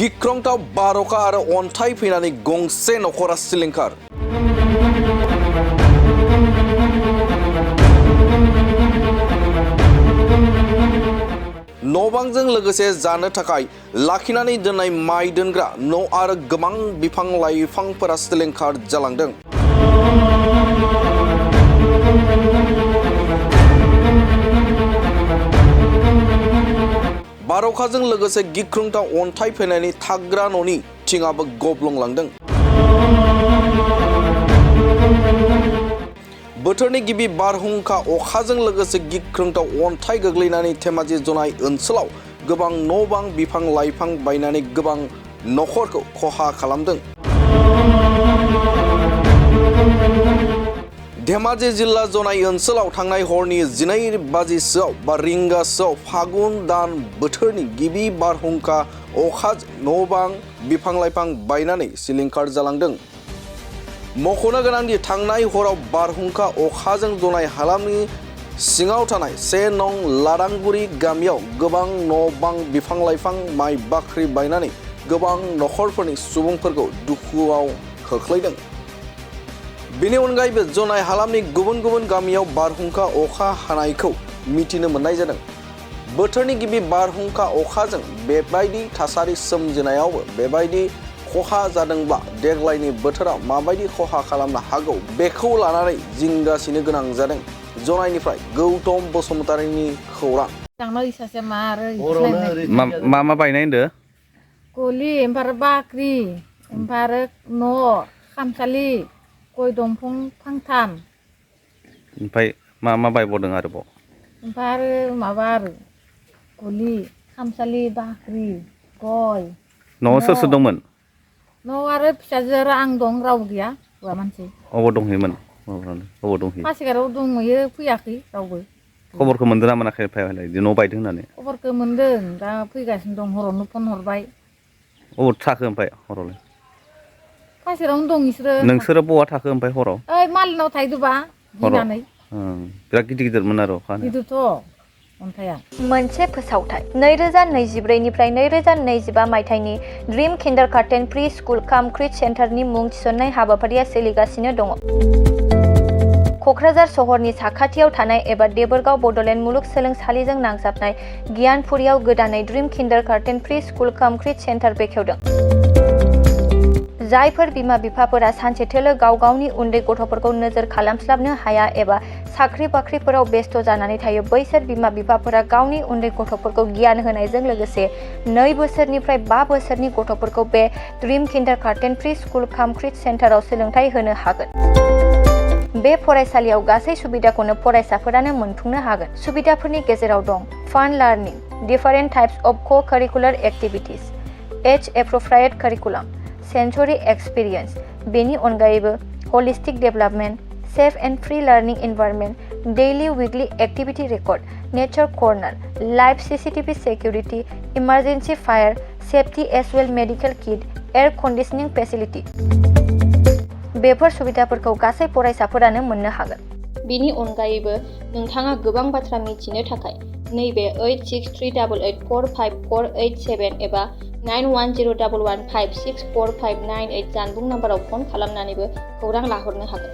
गिख्रंथाव बारअखा आरो अन्थाइ फैनानै गंसे नखरा सिलिंखार। न'बांजों लोगोसे जानो थाखाय लाखिनानै दोननाय माइ दोनग्रा न' आरो गोबां बिफां लाइफांफोरा सिलिंखार जालांदों। बारअखाजों लोगोसे गिख्रंथाव अन्थाइ फैनायनि थाग्रा न'नि थिङाबो गब्लंलांदों। बोथोरनि गिबि बारहुंखा अखाजों लोगोसे गिख्रंथाव अन्थाइ गोग्लैनानै धेमाजि जनाय ओनसोलाव गोबां न' बां बिफां लाइफां बायनानै गोबां नखरखौ खहा खालामदों। धेमाजि जिल्ला जनाय ओनसोलाव थांनाय हरनि 12 बाजिसोआव बा रिंगासोआव फागुन दान बोथोरनि गिबि बारहुंखा अखाजों न' बां बिफां लाइफां बायनानै सिलिंखार जालांदों। मख'नो गोनांदि थांनाय हराव बारहुंखा अखाजों जनाय हालामनि सिङाव थानाय 1 नं लादांगुरि गामियाव गोबां न' बां बिफां लाइफां माइ बाख्रि बायनानै गोबां नखरफोरनि सुबुंफोरखौ दुखुआव खोख्लैदों। बेनि अनगायैबो जनाय हालामनि गुबुन गुबुन गामियाव बारहुंखा अखा हानायखौ मिथिनो मोननाय जादों। बोथोरनि गिबि बारहुंखा अखाजों बेबायदि थासारि सोमजिनायावबो बेबायदि खहा जादोंब्ला देग्लायनि बोथोराव माबायदि खहा खालामनो हागौ बेखौ लानानै जिंगासिनो गोनां जादों। जनायनिफ्राय गौतम बसुमतारिनि खौरां। मा बायनाय होनदो? गलि ओमफ्राय बाख्रि ओमफ्राय न' खामसालि गय दंफां फांथाम। ओमफ्राय मा बायबावदों आरोबाव? ओमफ्राय माबा आरो गलि खामसालि बाख्रि गय। न'आव सोर दंमोन? न'आव आरो फिसाजो आरो आं दं, रावबो गैया हौवा मानसि। अबाव दंहैयोमोन? अबाव दंहैयो? पासिघाटआव दंहैयो, फैयाखै रावबो। खबरखौ मोनदों ना मोनाखै बिदि न' बायदों होननानै? खबरखौ मोनदों, दा फैगासिनो दं, हरावनो फन हरबाय। अबाव थाखो ओमफ्राय हरावलाय? पासिघाटआवनो दं बिसोरो। नोंसोरो बहा थाखो ओमफ्राय हराव? ओइ मालिनाव थाहैदोंबा गिनानै। बिराद गिदिरमोन आरो अखाया। गिदिरथ' अन्थाइआ। मोनसे फोसावथाय 2024 निफ्राय 2025 मायथाइनि ड्रीम किन्डारगार्टेन प्रि स्कुल काम क्रिट सेन्टारनि मुं थिसननाय हाबाफारिया सोलिगासिनो दङ। क'क्राझार सहरनि साखाथियाव थानाय एबा देबोरगाव बड'लेण्ड मुलुगसोलोंसालिजों नांजाबनाय गियानपुरियाव गोदानै ड्रीम किन्डारगार्टेन प्रि स्कुल काम क्रिट सेन्टार बेखेवदों। जायफोर बिमा बिफाफोरा सानसेथोलो गाव गावनि उन्दै गथ'फोरखौ नोजोर खालामस्लाबनो हाया एबा साख्रि बाख्रिफोराव बेस्थ' जानानै थायो, बैसोर बिमा बिफाफोरा गावनि उन्दै गथ'फोरखौ गियान होनायजों लोगोसे 2 बोसोरनिफ्राय 5 बोसोरनि गथ'फोरखौ बे ड्रीम किन्डारगार्टेन प्रि स्कुल काम क्रिट सेन्टाराव सोलोंथाइ होनो हागोन। बे फरायसालियाव गासै सुबिदाखौनो फरायसाफोरानो मोनफुंनो हागोन। सुबिदाफोरनि गेजेराव दं fun learning, different types of co-curricular activities, age appropriate curriculum, sensory experience. बेनि अनगायैबो holistic development, safe and free learning environment, daily weekly activity record, nature corner, live CCTV security, emergency fire safety as well medical kit, air conditioning facility. बेफोर सुबिदाफोरखौ गासै फरायसाफोरानो मोननो हागोन। बेनि अनगायैबो नोंथाङा गोबां बाथ्रा मिथिनो थाखाय नैबे 8638454887 एबा 9101156459 जानबुं नाम्बाराव फन खालामनानैबो खौरां लाहरनो हागोन।